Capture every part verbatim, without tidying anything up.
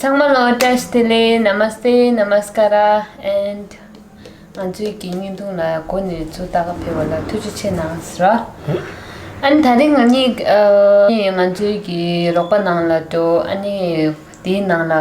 ཚང་མ་ལ་བཀྲ་ཤིས་བདེ་ལེགས། Namaste, Namaskara and ང་ཚོའི་གི་བརྙན་ཐུང་ལ་འགོ་ནས་ཚུར་ལྟ་ག་ཕེབས་པ་ལ་ཐུགས་རྗེ་ཆེ་གནང་ཟེར། ཨ་ནི་ད་རིང་ང་གཉིས་ཨ་ང་ཚོའི་གི་རོགས་པ་ནང་ལ་འགྲོ། ཨ་ནི་དེའི་ནང་ལ་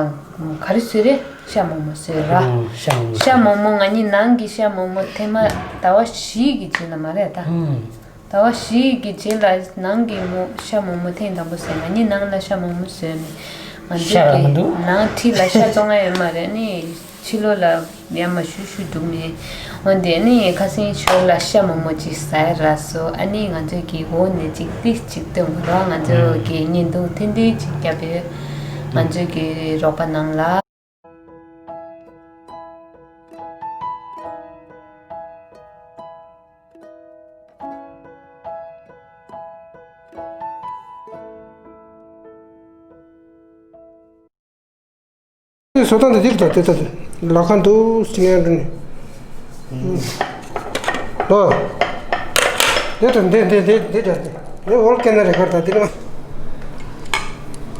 ག་རེ་བཟོས་རེད། ཤ་མོག་མོག་བཟོས་ར། ཨོ། ཤ་མོག་མོག་ཤ་མོག་མོག་ང་གཉིས་ནང་གི་ཤ་མོག་མོག་ཐེངས་མ་ཟླ་བ་བཞི་གི་རྗེས་ལ་མ་རེད་ད། ཨུམ། ཟླ་བ་བཞི་གི་རྗེས་ལ་ནང་གི་མོག་ཤ་མོག་མོག་ཐེངས་དང་པོ་བཟོས། ང་གཉིས་ནང་ལ་ཤ་མོག་མོག་བཟོས་ནས་ང་ཤ་རག་མི་ཚོའི་འདུག་ནང་འཁྲིས་ལ་ཤ་བཙོང་ཡ་ཡོད་མ་རེད། ནི་ཕྱི་ལོགས་ལ་ཡར་མར་བཞུད་བཞུད་འདུག་ནས། འོན་ཏེ་ནི་ཁ་སང་ཞོར་ལ་ཤ་མོག་མོག་ཅིག་ཟ་ཡ་རག་སོང་། ཨ་ནི་ང་ཚོའི་གི་འོག་ནས་ཅིག་ཏིག་ཅིག་སྟོན་དགོས་ར། ང་ཚོའི་གི་བརྙན་ཐུང་ཐེངས་འདི་ཅིག་བརྒྱབ་ཡོད། ང་ཚོའི་གི་རོགས་པ་ནང་ལ། བཟོ་སྟངས་དེ་འདིར་དང་དེ་ལྟ་དེ་ལག་ཁ་འདུག་ཅི་ནས་འགྲོ་ནས། ལོ། འདི་དང་འདི་འདི་འདི་འདི་འདྲ་འདི། འདི་ཨོལ་ཀེ་ན་རེ་ཁར་དང་འདི་ནི།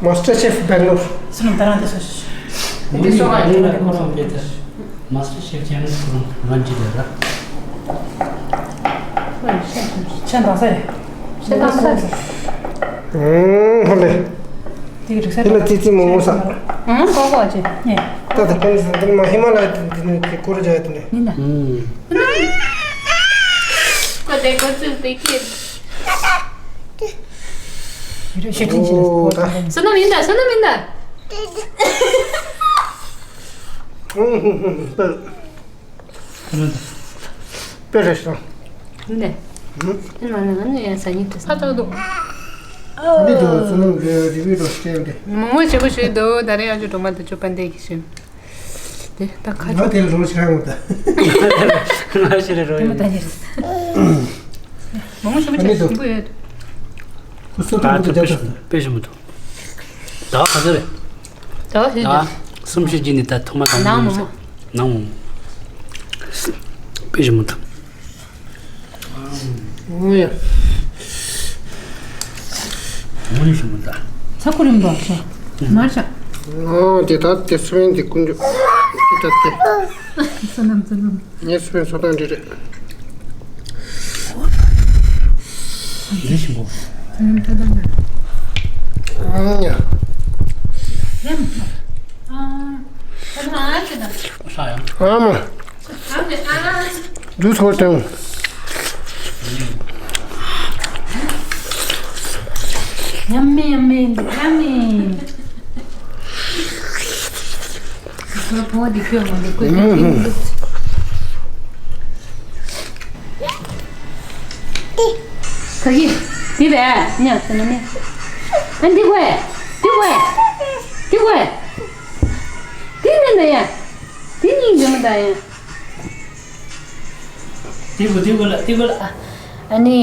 Master Chef Bangalore། སུ་ནམ་ད་རང་དེ་སོ་སོ། འདི་སོ་ང་ཡིན་ན་ཁོ་རང་དེ་དེ། Master Chef Channel་ཁོ་རང་རང་གི་རེད་ལ། ཆན་དང་ས་རེད། ཆན་དང་ས་རེད། ཨུམ། ཧོ་ལེ། དེ་གི་རིག་ས་དེ་ལ་ཙི་ཙི་མོ་མོ་ས། ཨང་། གོ་གོ་ཅི་ནི། ད་ད་ཁོང་ཚོ་འདི་མ་ཧི་མ་ལ་ཡ་དེ་ནི་དེ་ཀུ་རུ་ཇ་ཡ་དེ་ནི། ཡིན་ད། ཨུམ། ཀོ་དེ་ཀོ་ཚུལ་དེ་ཁྱེད། ཡུ་རེ་ཤེ་ཁྲིན་ཆེ་ལ་ཨོ་ད། བསོད་ནམས་ཡིན་ད། བསོད་ནམས་ཡིན་ད། ཨུམ། ཧུམ་ཧུམ་ཧུམ། དཔེ་རེད་སོང་། ནས། ཨུ། ཨ་ནི་ང་ནི་ཡང་ཟ་སྙིང་འདོད། ཁ་ཚ་འདུག་འདི་དུ་བསོད་ནམས་རེ་རེ་བའི་རོ་སྐྱེལ་ཏེ། མོག་མོག་བྱེད་པོ་ཞུས་འདུག་ད་རེས་ཨ་ཇོ་སྒྲོལ་མ་དང་ཅོ་པན་དེ་གི་ཞུས། དེ་ད་ཁ་ང་ཚ། དེ་ལ་རོ་ཆགས་འོང་ད། ང་ཞེ་རེ་རོ་དེ་མ་ཡོད། ད་ཉེར། མོག་མོག་བྱེད་པོ་ཨ་ནི་ཞུས་དུ་ཞིམ་པོ་ཡོད། ཁུ་སོ་ད་ཐུང་ཐུང་ཅག་ཅག་དཔེ་ཞིམ་པོ་འདུག་ད་ག་ཚོད་རེད། ད་ཞུས་ད་ཞུས། གསུམ་བཞི་གཅིག་ནས་ད་ཐོག་མ་དང་ནང་མོག་མོག་ནང་མོག་མོག་དཔེ་ཞིམ་པོ་འདུག་ཨོ་ཡ། ཨོ་ནི་ཞིམ་པོ་འདུག་ཚ་ཁུ་རིམ་པ་ཤ། མར་ཤ། ཨོ་དེ་ད་དེ་སུ་ཡིན་དེ་ཀུན་འཇུ། དེ་ད་དེ། བསོད་ནམས་བསོད་ནམས། ངས་སུ་ཡིན་བཟོ་སྟངས་འདི་རེད། འདི་ཞིམ་པོ། ཨོ་ཡ། ཨ་མ། འདུག་ཚོ་དང་། Yummy, yummy, yummy. ཁོ་བོ་འདི་ཁྱོད་མོ་འདི་ཁོས་ཁྱོད་ཁྱོད་འདུག་ག་གི། འདི་རེད། ཉག་ཟེར་ན་ནི། ཨ་འདི་གོས། འདི་གོས། འདི་གོས། འདི་ནི་ན་ཡ། འདི་གཉིས་འདི་མོ་ད་ཡ། ཏི་གུ་ཏི་གུ་ལ་ཏི་གུ་ལ། ཨ་ནི་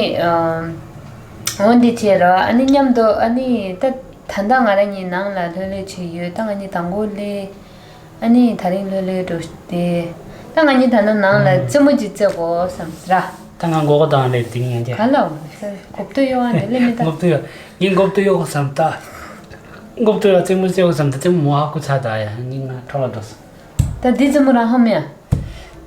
འོ་འདི་བྱས་ར། ཨ་ནི་མཉམ་དུ་ཨ་ནི་ད་ད་ལྟ་ང་རང་གཉིས་ནང་ལ་ལྷོད་ལྷོད་བྱས་ཡོད། ད་ང་གཉིས་དང་པོ་སླེབས། ཨ་ནི་ད་རིང་ལྷོད་ལྷོད་འགྲོ་སྟེ། ད་ང་གཉིས་ད་ལྟ་ནང་ལ་རྩེད་མོ་ཅིག་རྩེ་དགོས་བསམ་ར། ད་ང་མགོ་སྐོར་བཏང་སླེབས་དེ་ངན་ཅེ། ག་ལ་འོ་མགོ་ཐོད་གཡོག་ཨ་འདི་ལེ་མི་ད། མགོ་ཐོད་གཡོག་ངས་མགོ་ཐོད་གཡོག་བསམ་ད། མགོ་ཐོད་གཡོག་རྩེད་མོ་རྩེ་དགོས་བསམ་ད་རྩེད་མོ་མོ་ཧ་གོ་ཚར་ད་ཡ་ངས་ང་འཕྲོ་ལ་འགྲོ་སོང་། ད་འདི་རྩེད་མོ་རང་ཧ་མེད་ཨ།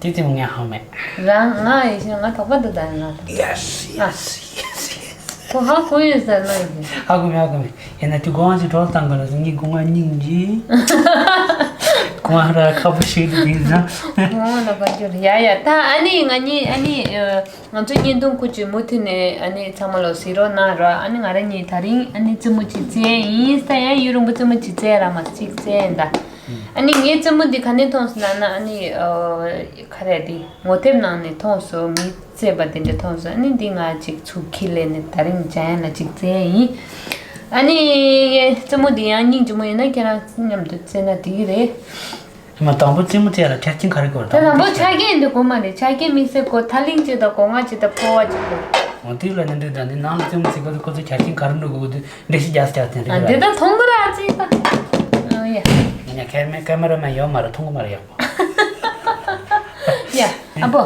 དེ་དེ་ངས་ཧ་མེད། རང་ང་ཡི་ཤེས་ང་དོགས་པ་འདུག་ད་ང་དོགས། Yes, yes, yes, yes. ཁོ་ཧ་གོ་ཡོད་ཟེར་ལོ་ཡིན། ཧ་གོ་མེད་ཧ་གོ་མེད། ཡིན་ན་དེ་སྒོ་ང་ཅིག་གྲོགས་བཏང་ག་ལ་ངའི་སྒོ་ང་སྙིང་རྗེ། སྒོ་ང་ར་ཁ་པོ་ཞིག་ཏུ་དེ་ཟ། ཁོང་ལ་ག་རྒྱུ་ཡ་ཡ་ད་ཨ་ནི་ང་གཉིས་ཨ་ནི་ང་ཚོ་བརྙན་ཐུང་ཁུ་ཅིག་མུ་མཐུད་ནས་ཨ་ནི་ཚང་མ་ལོ་གཟིགས་རོགས་གནང་རོགས། ཨ་ནི་ང་རང་གཉིས་ད་རིང་ཨ་ནི་རྩེད་མོ་ཅིག་རྩེ་ཡིན་ད་ཡ་ཡུན་རིང་པོ་རྩེད་མོ་ཅིག་རྩེ་ར་མ་ཅིག་རྩེ་ཡིན་ད། ཨ་ནི་ངའི་རྩེད་མོ་འདི་ག་ནས་མཐོང་སོང་ལབ་ན་ཨ་ནི་ཨོ། ག་རེ་འདི་ངོ་དེབ་ནང་ནས་མཐོང་སོང་། མི་རྩེད་པ་དེ་འདྲ་མཐོང་སོང་། ཨ་ནི་འདི་ང་ཅིག་ཚུར་ཁྱེར་སླེབས་ནས་ད་རིང་འཇམ་དབྱངས་ལ་ཅིག་རྩེ་ཡིན། ཨ་ནི་ངའི་རྩེད་མོ་འདི་ཡང་སྙིང་རྗེ་མོ་ཡིན་ན་ཁྱེད་རང་མཉམ་དུ་རྩེ་ན་འགྲིག་གི་རེད། ཨ་མ་དང་པོ་རྩེད་མོ་རྩེ་ཡ་ལ་ཆ་རྐྱེན་ག་རེ་དགོས་རེད། ད་དང་པོ་ཆ་རྐྱེན་འདི་དགོས་མ་རེད། ཆ་རྐྱེན་དམིགས་བསལ་དགོས། ཐག་རིང་གཅིག་དང་སྒོ་ང་གཅིག་དང་ཕོ་བ་གཅིག་དགོས། འོ་དེ་ལ་ནི་འདི་ད་ནི་ནང་ལ་རྩེད་མོ་རྩེ་སྐབས་ཁོ་ཚོ་ཆ་རྐྱེན་ག་རེ་འགྲོ་དགོས་འདུག་འགྲེལ་བཤད་རྒྱག་ས་རྒྱག་ཐེངས་རེ་ཨ་རེད། འདི་ད་མཐོང་གི་ར་ཨ་ཙི་ད། ཨ་ཡ། ཡིན་ན་ཁེ་མེ་ཀེ་མ་ར་མན་ཡོད་མ་རེད། མཐོང་གི་མ་རེད་ཡག་པོ། ཡ། ཨ་པོ།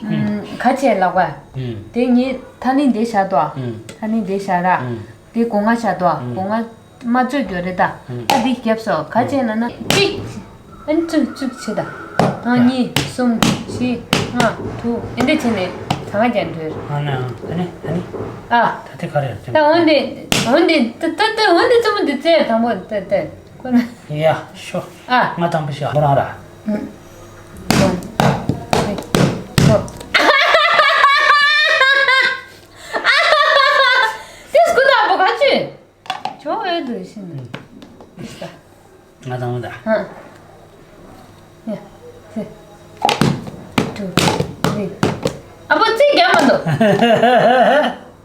ཨུམ། ག་བྱས་ལགས་པ། ཨུམ། དེ་ངས་ཐ་ནི་འདི་བཞག་དོ། ཨུམ། ཐ་ནི་འདི་བཞག་ར། ཨུམ། དེ་སྒོ་ང་བཞག་དོ། ཨུམ། སྒོ་ང་ མ་བཅོས་རྒྱུ་རེད་ད། ཨ་འདི་རྒྱབ་སོ་ག་བྱས་ན་ན་གཅིག་ཨ་ནི་བཅུ་བཅུ་བྱེད་ད། ཨ་གཉིས་གསུམ་བཞི་ལྔ་དྲུག་ཨེ་འདྲ་བྱས་ནས་ད་ག་རྒྱ་འགྲོས། ཨ་ནི་ཨ་ནི་ཨ་ནི། ཨ། ད་དེ་ག་རེ་རེད། ད་འོན་ཏེ་འོན་ཏེ་ད་ད་ད་འོན་ཏེ་རྩེད་མོ་འདི་རྩེ་དང་པོ་ད་ད་ཁོ་ན། ཡ་ཤོ། ཨ། ང་དང་པོ་ཤོ་ཁོ་རང་ར། ཨུ། ཨུ། ཨུ། ཨུ། ཨ། ཏིས་ཀུ་ད་བོ་ག་ཅི། ཇོ་ཨེ་དུ་ཤིན། ཨུ། ཏིས་ད། ང་དང་པོ་ད། ཧ། ཡ། ཧེ། ཏུ། རི། ཨ་བོ་ཙི་རྒྱ་མ་འདུག་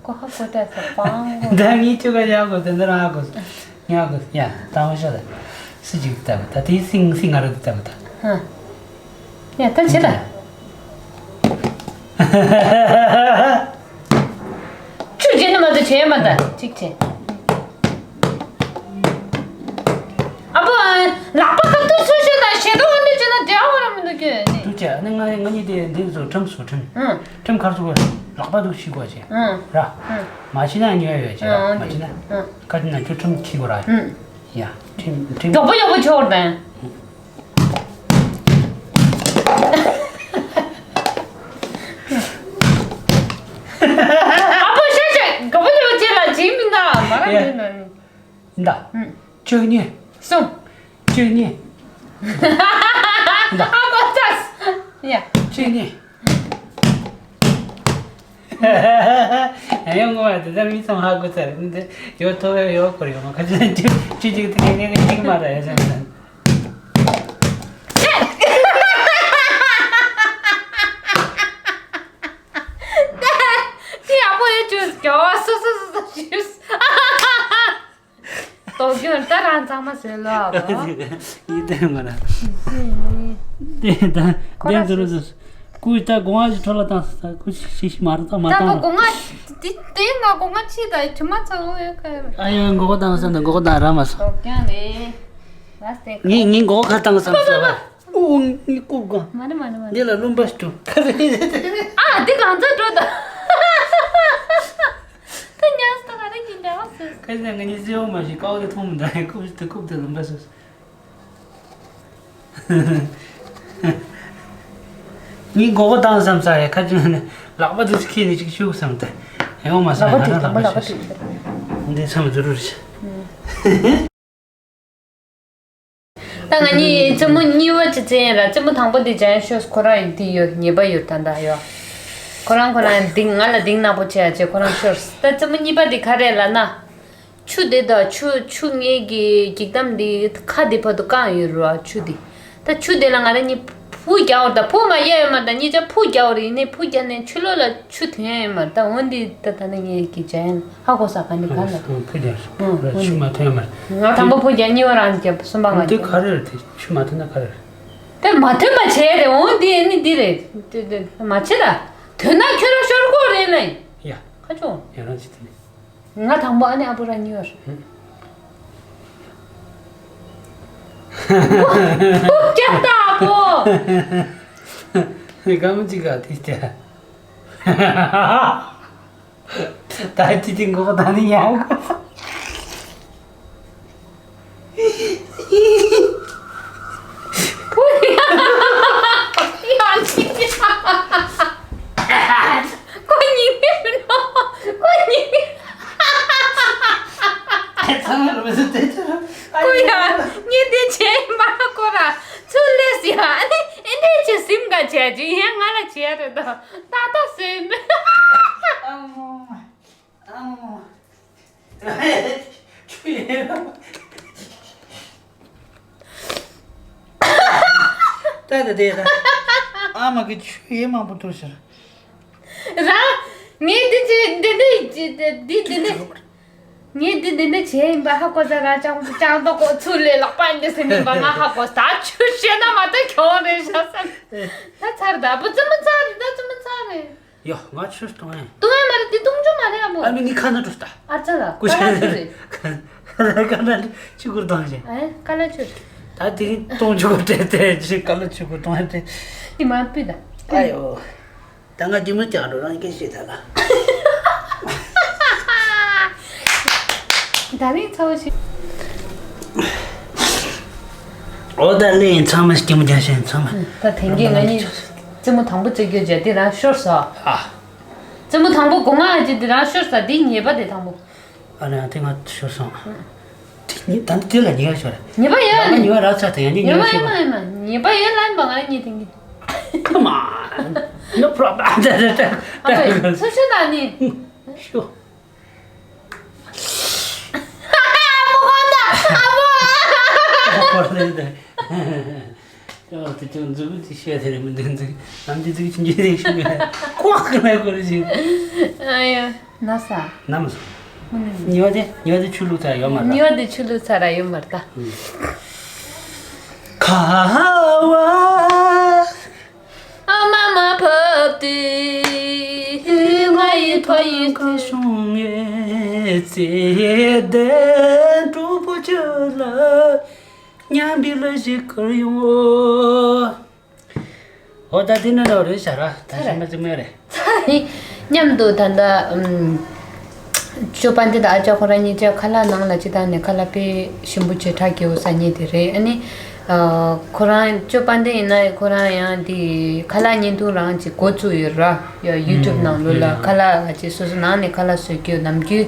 ཀོ་ཧ་ཀོ་ཏ་ས་པང་གོ། ད་ངའི་ཆུ་ཀ་ཡག་གོ་དེ་འདི་རང་ཨ་གོ། ཉག་གོ་ཡ་དང་པོ་ཤོ་ད། སི་ཅིག་ལྟ་བུ་ད་དེའི་སིང་སིང་ང་ར་དུ་ལྟ་བུ་ད། ཧ། ཡ་ད་བྱེད་ད། ཆུ་རྗེས་ནི་མ་ད་བྱེད་མ་ད་གཅིག་བྱེད། ཨ་བོ། ལག་པ་ཁ་ཏུ་སུ་ཤོད་ད་ཞེ་ད་འོ་འདི་བྱེད་ན་འདྲ་བོ་ར་མི་འདུག་གི་ནི། དུ་བྱ་ནི་ང་ང་གཉིས་དེ་འདི་ཚོ་ཁྲམ་སོ་ཁྲམ། ཨང་། ཁྲིམས་ཁར་སོང་ལག་པ་འདུག་ཤི་དགོས་ཆེ། ཨང་། ར། ཨང་། མ་ཤི་ན་ཉོས་ཡོད་ཆེ། ཨང་། མ་ཤི་ན། ཨང་། ཁ་ཅིག་ན་ཁྱོད་ཁྲིམས་ཁྱི་དགོས་ར། ཨང་། ཡ། ཁྲིམས་ཁྲིམས། མགྱོགས་པོ་མགྱོགས་པོ་ཆོག་དང་། ཨ་ཕོ་ཤ་ཤ་མགྱོགས་པོ་མགྱོགས་པོ་ཅེ་ལ་ཇི་མི་འདའ་མ་ར་ཡ། མི་ན་ནི། འདའ། ཨང་། བཅུ་གཉིས། གསུམ། བཅུ་གཉིས། ཨ་ཁོ་ཚ། ཡ། བཅུ་གཉིས། ཡང་ངོ་བ་དེ་ལྟར་མི་ཚང་ཧ་གོ་ཚར་འདི་ཡོད་ཐོ་ཡོད་ཡོད་སྐོར་ཡོད་མ་ཁ་ཅན་བཅུ་བཅུ་གཅིག་དེ་ངེས་ངེས་གཅིག་མ་ར་ཡ་ཅན་ཟན། དེ་ཡག་པོ་ཡོད་ཅུ་གྱོ་སོ་སོ་སོ་སོ་ཞུས། དོ་རྒྱུན་ད་རང་གཙང་མ་བཟོས་ལོ་ཨ་བོ། ཡིད་བརྟན་མ་ན། དེ་ད་ཁོ་ར་དེ་ཚོ་རུ་ཚོ། ཀུ་ད་གོང་ཨ་ཞིག་འཕྲོ་ལ་བཏང་ས་ཀུ་ཤི་ཤི་མ་ར་ད་མ་ད་བོ་བཏང་། གོང་ཨ་དེ་དེ་ང་གོང་ཨ་ཆི་ད་དྲི་མ་ཚ་བོ་ཡོད་ཁ་ཡོད། ཨ་ཡོད་མགོ་བོ་བཏང་ས་ད་མགོ་བོ་བཏང་ར་མ་སོ། དོ་རྒྱུན་རེད། ང་སྟེ། ངས་ངས་མགོ་བོ་ཁ་བཏང་ས་མ་སོ་བ། ཨོ་ངས་ཀུབ་གང་། མ་ནི་མ་ནི་མ་ནི། འདི་ལ་རློན་པ་སྤྲུག་ཁ་རེད། ཨ་འདི་གང་ཚ་འགྲོ་ད། ད་ཉལ་སྟོང་ཨ་རེ་གི་འདྲ་བ་སོ། ཁ་ཤས་ང་གཉིས་བརྩེ་བ་མ་ཞིག་ཀའོ་དེ་མཐོང་མི་འདུག་ཧེ་ཀུབ་དེ་ཀུབ་དེ་ལུམ་པ་སོ། ངའི་མགོ་བོ་བཏང་བསམ་ས་ཡ་ཁ་ཅུང་ནས་ལག་པ་དུ་ཁྱེར་ནས་ཅིག་ཤུགས་བསམ་སྟེ་ཡང་མ་ས་ལག་པ་ཡང་དྲུག་ལག་པ་དང་པོ་ལག་པ་ཞིག་དྲུག་འདི་མཚམས་འཛུལ་རུ་རེད། ད་ང་གཉིས་རྩེད་མོ་གཉིས་པ་ཅིག་རྩེ་ཡིན་ར། རྩེད་མོ་དང་པོ་འདི་ཇན་ཤོས་ཁོ་རང་ཡི་འདི་ཡོད་ཉེས་པ་ཡོད་ད་ད་ཡོད། ཁོ་རང་ཁོ་རང་འདི་ང་ལ་འདི་ནག་པོ་བྱས་ཡ་ཅེ་ཁོ་རང་ཤོར། ད་རྩེད་མོ་གཉིས་པ་འདི་ག་རེ་ལ་ན། ཆུ་འདི་ད་ཆུ་ཆུ་ངའི་གི་འགྱིག་དམ་འདི་ཁ་འདི་བར་དུ་བཀང་ཡོད་ར་ཆུ་འདི། ད་ཆུ་འདི་ལ་ང་རང་གཉིས་ཕུ་རྒྱག་འོ་ད་ཕུ་མ་གཡས་ཡོད་མ་ད་གཉིས་ཆ་ཕུ་རྒྱག་འོ་རེད་ཡིན་ནའི་ཕུ་རྒྱག་ནས་ཆུ་ལོག་ལ། ཆུ་ཐོན་ཡ་ཡིན་མ་རེད། ད་འོན་ཏེ་ད་ད་ནི་ངས་ཀྱི་བྱ་ཡིན་ཧ་གོ་ས་ག་ནི་ག་ལ། ཕུ་རྒྱག་ཨང་ཆུ་མ་ཐོན་ཡ་མ་རེད། ང་དང་པོ་ཕུ་རྒྱག་གཉིས་པ་རང་རྒྱབ་གསུམ་པ་ང་དེ་རྒྱབ། ག་རེ་རེད་དེ་ཆུ་མ་ཐོན་ན་ག་རེ་རེད། དེ་མ་ཐོན་པ་བྱས་རེད། འོན་ཏེ་ནི་འདི་རེད། དེ་དེ་མ་བྱེད་ད། ཐོན་ན་ཁྱོད་རང་ཤོར་གོ་རེད་ལེ། ཡ། ཁ་ཆོ། ཡ་རང་ཅི་ཐོན་ནི། ང་དང་པོ་ཨ་ནི་ཨ་བུ་ར་གཉིས་པ་རེད། ཁུག་ཀྱག་ད་ཨ་བོ། ཧེ་ག་མོ་ཅིག་ག་དེ་སྟེ། ད་ཅི་ཏི་མགོ་ད་ནི་ཡང་གོ། ཁོ་ཉིན་མི་མིན་ནོ། ཁོ་ཉིན་མི། ཚང་མ་ལ་མི་སྲིད་དེ་ཚོ། ཁོ་ཡ་ངས་དེ་བྱས་མ་ཁོ་ར་ཚུར་ལས་ཡ་ཨ་ནི་ཨེ་འདྲས་བྱས་སེམས་དགའ་བྱས་ཀྱི་ཡན་ང་ལ་བྱས་རེད་ད་ད་ད་སེམས། ཨ་མོ། ཨ་མོ། ཆུ་ཡིན། ད་ད་དེ་ད། ཨ་མ་གི་ཆུ་ཡིན་མང་པོ་འཐུང་ཤར། རང་། ངས་འདི་ཅི་འདི་འདི་འདི་འདི་འདི་འདི། ངས་འདི་འདི་འདི་བྱས་ཡིན་པ་ཧ་གོ་ས་ར་ཅང་ཅང་ཏོ་གོ་ཚུར་ལས་ལག་པ་འདི་སེམས་ཡིན་པ་ང་ཧ་གོ་ད་ཆུ་བཤད་ན་མ་ད་གྱོང་རེད་ཤ་ས། ད་ཚར་ད་བུ་ཙི་མ་ཚར་རེད་ད་ཙི་མ་ཚར་རེད། ཡ་ང་ཆུ་གཏོང་ཡ། གཏོང་ཡ་མ་རེད་དེ་གཏོང་རྒྱུ་མ་རེད་ཨ་མོ། ཨ་མི་ངའི་ཁ་ན་འགྲོ་ད། ཨ་ཙ་ལ་ཀུ་ཀ་ལ་ཆུ་རེད། ཀ་ལ་ཆུ་གུར་གཏོང་ཞིང་། ཨེ་ཀ་ལ་ཆུ་རེད། ད་དེ་གཏོང་ཆུ་གུར་སྤྲད་དེ་ཅི་ཀ་ལ་ཆུ་གུར་གཏོང་ཡ་དེ། ཡི་མ་སྤུས་ད། ཨ་ཡོ། ད་ང་ཅི་མོ་ཀྱང་འགྲོ་རང་སྐད་ཤེས་ད་ལ། ད་རིང་ཚ་བོ་ཞིག་ཨོ་ད་ལེ་ཚང་མ་སྐྱིད་མོ་རྒྱག་ཤེས་ཚང་མ། ད་དེང་གི་ང་གཉིས་རྩེད་མོ་དང་པོ་རྩེ་རྒྱུ་བྱས་དེ་རང་ཤོར་སོང་། ཨ། རྩེད་མོ་དང་པོ་སྒོ་ང་ཅི་དེ་རང་ཤོར་སོང་། དེ་ཉེས་པ་དེ་དང་པོ། ཨ་རེ་དེ་ང་ཤོར་སོང་། དེ་ཉེས་ད་དེ་ལ་ཉེས་པ་ཤོར། ཉེས་པ་ཡོད་ཨ་ནི། ཉེས་པ་རག་ཚར་དེ་ཡང་ཉེས་ཉེས་པ་ཉེས་པ་ཡོད་མ་ཡོད་མ་ཉེས་པ་ཡོད་ལན་པ་ང་རང་གཉིས་དེང་གི། Come on, no problem. ཨ་ཕ་ཚུར་ཤོད་ད་ནི། ཤོ། ཨ་ཁོ་ལེ་ད། ཨོ་དེ་ཅུང་མཛུབ་དེ་བཤད་དེ་རེད་མི་འདུག་འདུག་ནམ་རྒྱུན་འདུག་ཅིང་རྒྱུན་རེད་ཤུགས་ཡོད་ཁོག་གི་ལ་ཁོ་རེ་ཞིག་ཨ་ཡ་ན་ས། ན་མ་ས། ཉི་བ་དེ་ཉི་བ་དེ་ཆུ་བླུགས་ཚར་ཡོད་མ་རེད། ཉི་བ་དེ་ཆུ་བླུགས་ཚར་ཡོད་མ་རེད་ད། ཁ་བ། ཨ་མ་མ་བབས་ཏེ། ང་ཡི་ཕ་ཡི་ཁ་བྱུང་ངས་བརྩེ་ལྡན་གྲོགས་པོ་ཁྱོད་ལ་མཉམ་པའི་ལ་ཞིག་ཁུར་ཡོང་ངོ་། ཨོ་ད་འདི་ནི་ནོར་རེད་ཤག་ར་ད་ཤི་མ་ཙི་མོ་རེད། མཉམ་དུ་ད་ལྟ་ཨམ། ཅོ་པན་དེ་དང་ཨ་ཅག་ཁོ་རང་གཉིས་ཆ་ཁ་ལག་ནང་ལ་ཅི་ད་ནས་ཁ་ལག་དཔེ་ཞིམ་པོ་བྱས་ཁྲག་གི་འོ་ཟ་ཉེ་དེ་རེད། ཨ་ནི་ཨ། ཁོ་རང་ཅོ་པན་དེ་ཡིན་ན་ཁོ་རང་ཡང་དེ་ཁ་ལག་བརྙན་ཐུང་རང་ཅིག་འགོ་བཙུགས་ཡོད་ར། ཡ་ཡུ་ཊུབ་ནང་ལོགས་ལ་ཁ་ལག་ཅིག་སོ་སོ་ནང་ནས་ཁ་ལག་བཟོ་རྒྱུ་ནམ་རྒྱུན་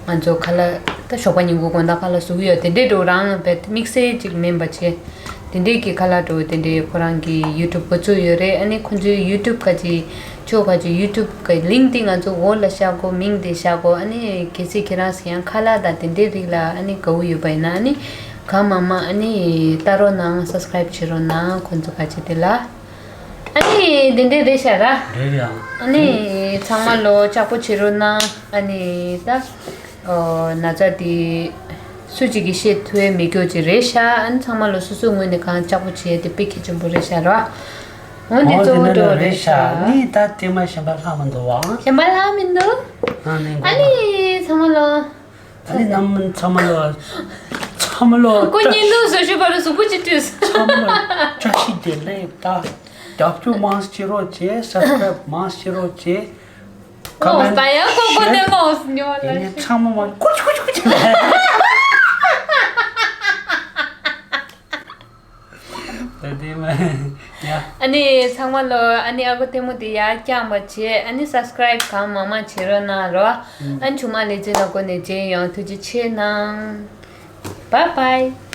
ང་ཚོ་ཁ་ལག་ད་ཞོགས་པ་ཉིན་གུང་དགོང་དག་ཁ་ལག་བཟོ་གི་ཡོད་དེ་འདྲའི་འགྲོ་རང་བས་དམིགས་བསལ་ཅིག་མིན་པ་བྱས། དེ་འདྲས་ཀྱི་ཁ་ལག་འགྲོ་དེ་འདྲས་ཁོ་རང་གི་ཡུ་ཊུབ་འགོ་བཙུགས་ཡོད་རེད། ཨ་ནི་ཁོ་ཚོའི་ཡུ་ཊུབ་ག་ཅི་ཕྱོགས་ག་ཅི་ཡུ་ཊུབ་གི་ལིང་ཀི་དེ་ང་ཚོ་འོག་ལ་བཞག་གོ་མིང་དེ་བཞག་གོ་ཨ་ནི་གལ་སྲིད་ཁྱེད་རང་ཚོ་ཡང་ཁ་ལག་དང་དེ་འདྲས་རིགས་ལ་ཨ་ནི་དགའ་བོ་ཡོད་པ་ཡིན་ན་ཨ་ནི་གང་མང་མང་ཨ་ནི་ལྟ་རོགས་གནང་སབ་སི་ཀ་རེབ་བྱེད་རོགས་གནང་ཁོ་ཚོ་ག་ཅི་དེ་ལ། ཨ་ནི་དེ་འདྲས་རེད་ཤག་ར། རེད་རེད་ཨང་། ཨ་ནི་ཚང་མ་ལོ་ལྕགས་པོ་བྱེད་རོགས་གནང་ཨ་ནི་ད། ཨོ་ན་ཚ་དེ་སུ་གཅིག་གིས་བཤད་ཐུབ་ཡས་མེད་སྐྱོ་ཅིག་རེད་ཤག་ཨ་ནི་ཚང་མ་ལོ་སོ་སོའི་ངོས་ནས་གང་ལྕགས་པོ་བྱས་ཏེ་དཔེ་གལ་ཆེན་པོ་རེད་ཤག་ར། འོ་འདི་གཙོ་བོ་འགྲོ་རེད་ཤག་ནི་ད་དེ་མ་གཞན་པ་ལྷག་མི་འདུག་བ། གཞན་པ་ལྷག་མི་འདུག་ཨ་ནི་ཨ་ནི་ཚང་མ་ལོ། ཨ་ནི་ནམ་ཚང་མ་ལོ། ཚང་མ་ལོ། ཁོ་བརྙན་ཐུང་བཟོ་ཤུགས་པ་རུ་གཟུགས་པོ་ཅིག་བཏུས། ཚང་མ་ལོ་བཀྲ་ཤིས་བདེ་ལེགས་ད། རྒྱབ་སྐྱོར་མང་ཙམ་བྱེད་རོགས་བྱེད། སབ་སི་ཀ་རེབ་མང་ཙམ་བྱེད་རོགས་བྱེད། ཀོ་མེན་ཊི་ད་ཡང་ཁོ་ཁོ་ནས་མོ་ཉོ་ལ་ཡིན་ནས་ཚང་མ་མང་ཀུ་ཅི་ཀུ་ཅི་ཀུ་ཅི་ལ། ད་དེ་མ་ཡ། ཨ་ནི་ཚང་མ་ལོ་ཨ་ནི་ཨ་ཁུ་ལྟད་མོ་དེ་ཡར་བསྐྱངས་པ་བྱེད། ཨ་ནི་སབ་སི་ཀ་རེབ་གང་མང་མང་བྱེད་རོགས་གནང་རོགས། ཨ་ནི་ཆུང་མ་ལེ་ཚན་ལ་གོ་ནས་མཇལ་ཡོང་། ཐུགས་རྗེ་ཆེ་གནང་། Bye bye.